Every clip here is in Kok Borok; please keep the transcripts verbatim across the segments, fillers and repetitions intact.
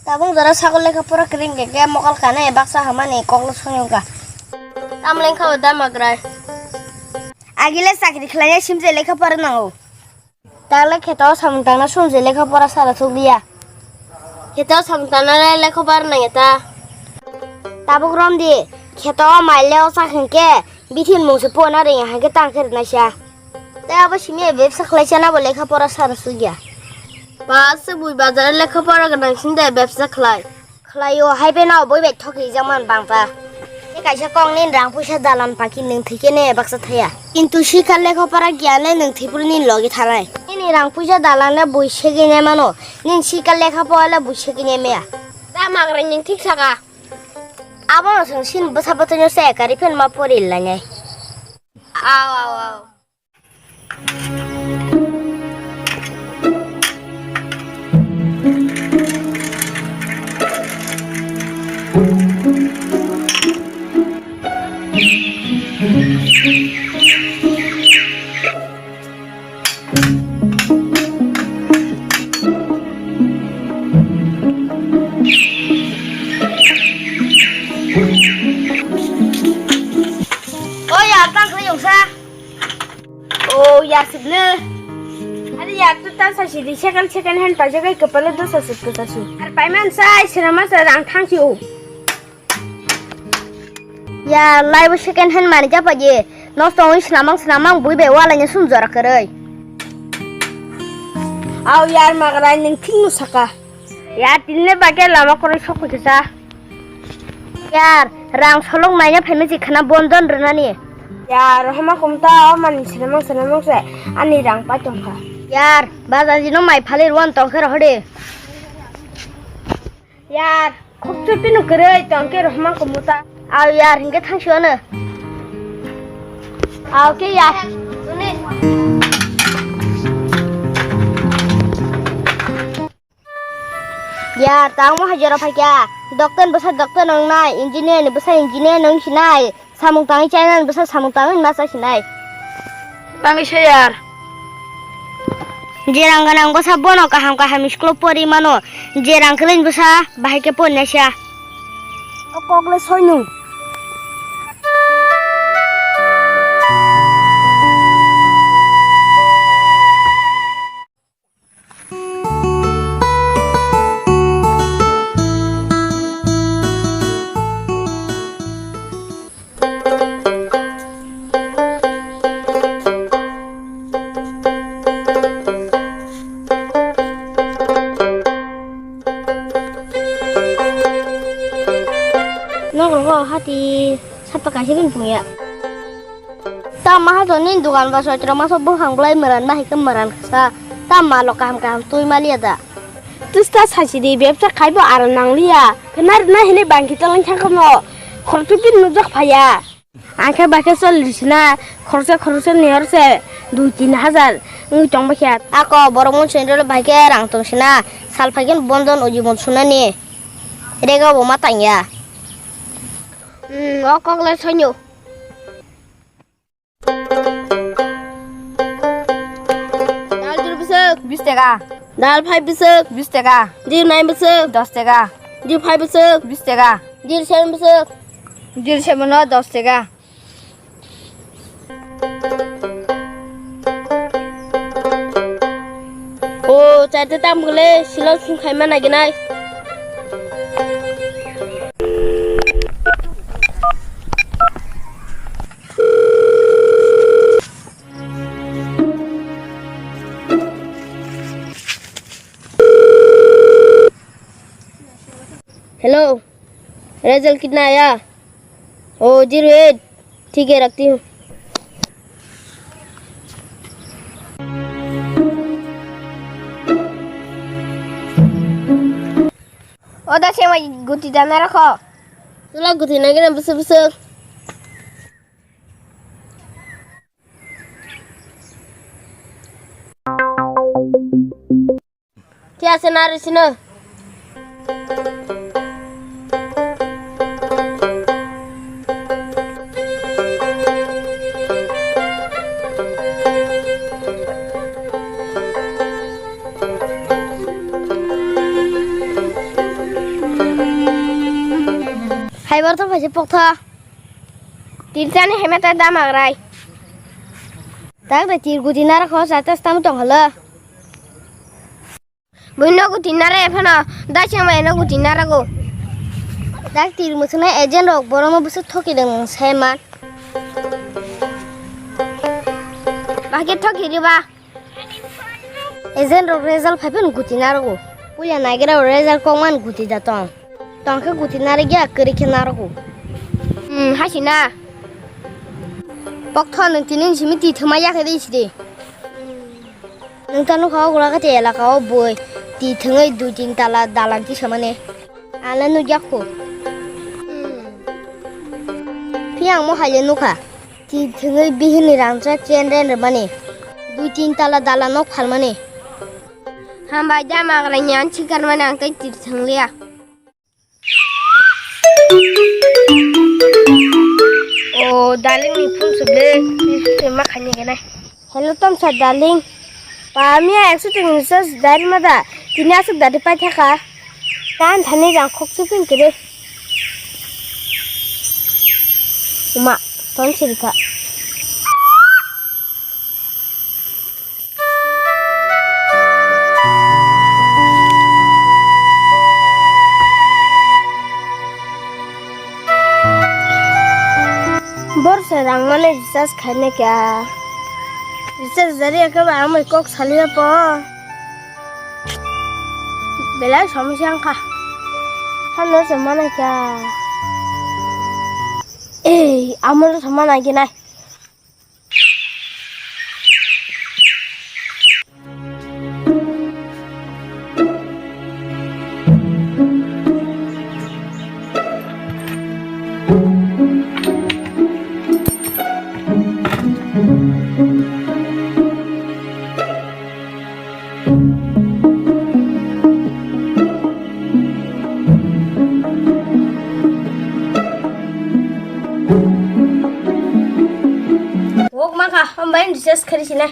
Tabuk jora sago lekha pora kring khe khe mokol kane baksa hamani koklo songyoka. Tam lengkha o da magrai. Agile chakri khlainai simje lekha pora nango. Tale kheto samung tangna sumje lekha pora sara sukliya. Kheto samung tangna lekha pora nangya ta. Tabuk romdi kheto maile o chakring khe bithin mungse pona ring hake tang khe rwnaisa. Tei abo simi bebsa khlai chana bo lekha pora sara sugya. Ba se bui bazar lekha pora gwnang sinde bebsa khlai. Khlai o hai beno bui bai thok rijak man bangpa. Tei kaisa kok ni rang puisa dalan paki nwng thwi khe ne baksa thaya. Kintu sikha lekha pora giyan le nwng thwi phuru nini logi thanai. Nini rang puisa dalan le bui segwi ne mano. Nini sikha lekha pora le bui segwi ne maya. Ta magrai nwng thik saka. Abono chwng sin bwsa bwtwi no se kari phen ma pori lainai. Aw, aw, aw. O ya, tang khlai yungsa. O ya, sibne. Ari ya, tu ta sa si di second, second hand pa jagai kepala dosa sib ko sa si. Ar paiman sai, sirama sa rang thang si o. Ya, laibo second hand mani japa je. Nosto wng snamang snamang bui bai walaini sum jora kwrwi. Aw yar magrai nwng thik no saka. Ya, tinne bagya lama kwrwi sok kisa. Yar, rang solok naina phaima jikhana bondon rwnani. Yar, homa kumta o mani swnamang swnamang se ani rang pai tongkha. Yar, bajar jino mai phali rwan tongkhe rohode. Yar, khokchuk tino kwrwi tongkhe rohman kumuta. Aw yar, hinkhe thangsi wano. Aw khe yar. Yar, tangmo hai jora phaikha. Doctor ni bwsa doctor nang nai, engineer ni bwsa engineer nang sinai. Samung tangwi chainani bwsa samung tangwi ma chai sinai. Tangwi se yar. Je rang gwnang bwsa bono kaham kaham school o pori mano. Je rang kwlwini bwsa bahai khe pori naisa. O kok le soinung. Nok rogo hati sapa kaisa bini pungya. Tamo hato nini dukan ba soi tro maso buphang bolai mwran ba hai khe mwran kasa. Tamo malo kaham kaham twi maliya da. Twsta sachidi bebsa khaibo aro nangliya. Khna rwna hinwi bangki tolong thangkamo. Khoroksa bini nukjak phaiya. Ang khe bai khe cholish na khoroksa khoroksa ni oro se dui tin hajar wngwi tong bai kha. Ako borok monsoni rolo bai khe rang tong sina sal phai khe bondon o jibon sunani rega bo ma tang ya. Hmm, o kok le soinyo. Dal dui bwswk? Bis taka. Dal phai bwswk? Bis taka. Dil nai bwswk? Dos taka. Dil phai bwswk? Bis taka. Dil seven bwswk? Dil seven o dos taka. O, chaita tam gole silo sung khaima naginai. Hello, result kitna aaya? Oh, zero eight. ठीक है, रखती हूँ। O da se mai guti dana rakho. Tula guti nagina bwswk bwswk. Khe ase narwi sino. Ebar to phaise poktha. Tir chani heme tai damagrai. Tak de tir guti nara kho sa tas tam tong holo. Buino guti nara ephano dai chama eno guti nara go. Tak tir musuna agent rok boromo busu thoki deng seman. Bahke thoki riba. Agent rok result phaiphano guti narogo. Puila naigra result kokman guti da tong. Tong khe guti narigya kwrwi khe narogo. Hmm, hasina. Poktho nwng tini simi ti thwma yakhe de sidi. Nwng tano kha o gura khe te elaka o bui ti thwngwi dui tin tala dalan tisamani. Ang le nukya kho. Phiya ang mo hai le nukha. Ti thwngwi bihini rangchak chen ren rwmani. Dui tin tala dalan nok phalmani. Hambai da magra nyan sikar mani ang tei ti thwngliya. O darling ni phone sub le, ma khani ganai. Hello, Tomsa darling. Pamia ekso tini recharge dari mada. Tini asuk dari pai thaka. Tan thani rang khok chupin kere. Uma, ton sirika. Borsa rang mane recharge khaina kya? Recharge jari khe ba amoi kok saliya po. Belai somosya wngkha. Hano se mana kya? Ei, amo se mana kya nai? Wok maka, om bayan dises kari sini.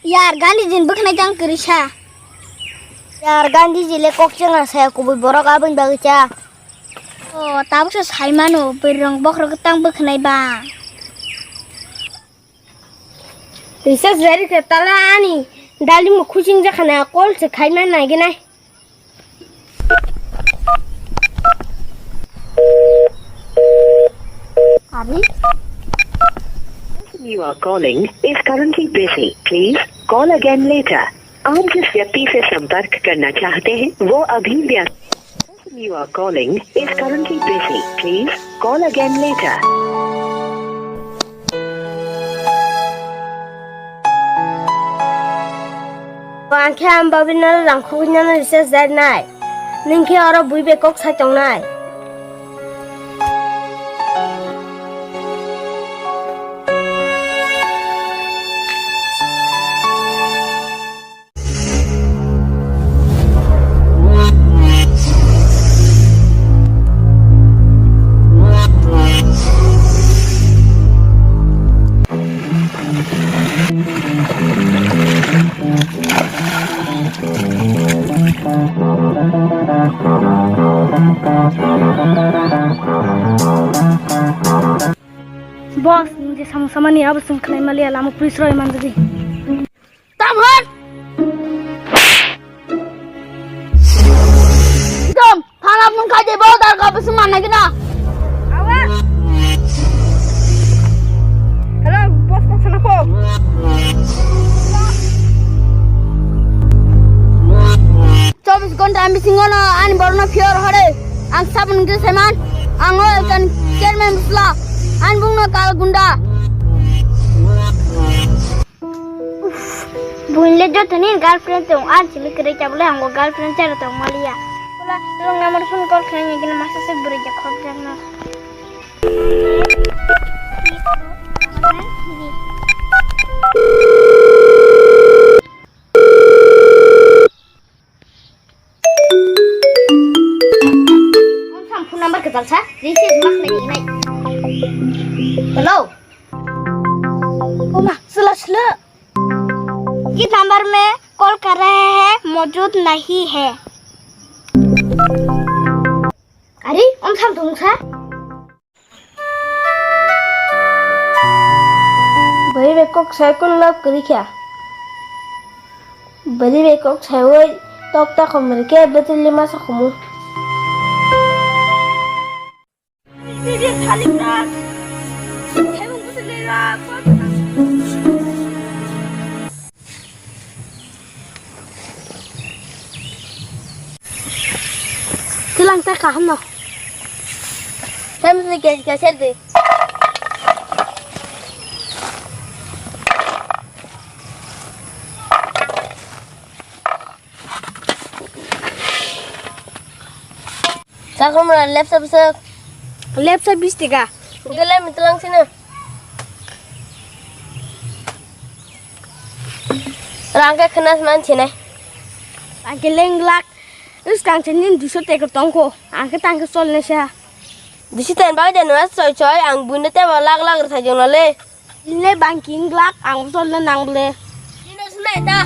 Yar, Gandhiji ni bwkhanai tang kwrwi sa. Yar, Gandhiji le kok chwng saya kubui borok aboni bagwi cha. O, tabuk se sai mano, bwrwirok bokhorok tang bwkhanai ba. Recharge jari khe tala ani dalimo khuching jakhana call se khaima naiginai. Ari? You are calling is currently busy. Please call again later. आप जिस व्यक्ति से संपर्क करना चाहते हैं, वो अभी व्यस्त You are calling is currently busy. Please call again later. Ang khe ang babino rang khugui nano recharge jari nai. Nwng khe oro bui bai kok sai tongnai. Boss, nwng je samung samani abo chwng khwnai maliya, lama police roi manjadi. Tam hwn! Dom, thanap nwng khai de bo dar ka bwswng manna gina. Awa. Hello, boss, kok sana kok. Chobis ghonta ani bisingo no ani borno phiyor hore. Ang sabun nungte seman. Ang o ekkan chairman busla. Ani bungno kal gunda. Uff, buinle jotoni girlfriend tong, an simi kwrwi chabole hango girlfriend chara tong maliya. Pula long number phone call khlai nai gina masa se bwrwi ja khok jakno. Oma, sula sula. किस नंबर में कॉल कर रहे हैं, मौजूद नहीं है। Ari, om sam tong sa. Bari bai kok sai kun love kari kha. Bari bai kok sai oi tok ta khom rike betul lima sa khomu. Tilang ta kaham no. Tem se ke ke ser de. Sakhumra lepsa bwswk. Lepsa bis taka. Gele mitlang sini. Rang ke khenas man sinai. Ang ke leng lak. Is kang chini duso teko tongko. Ang ke tang ke sol nesa. Duso ten ba de nwa soi soi ang bunde te ba lak lak rsa jong le. Ini bangking glak ang sol le nang ble. Ini sunai ta.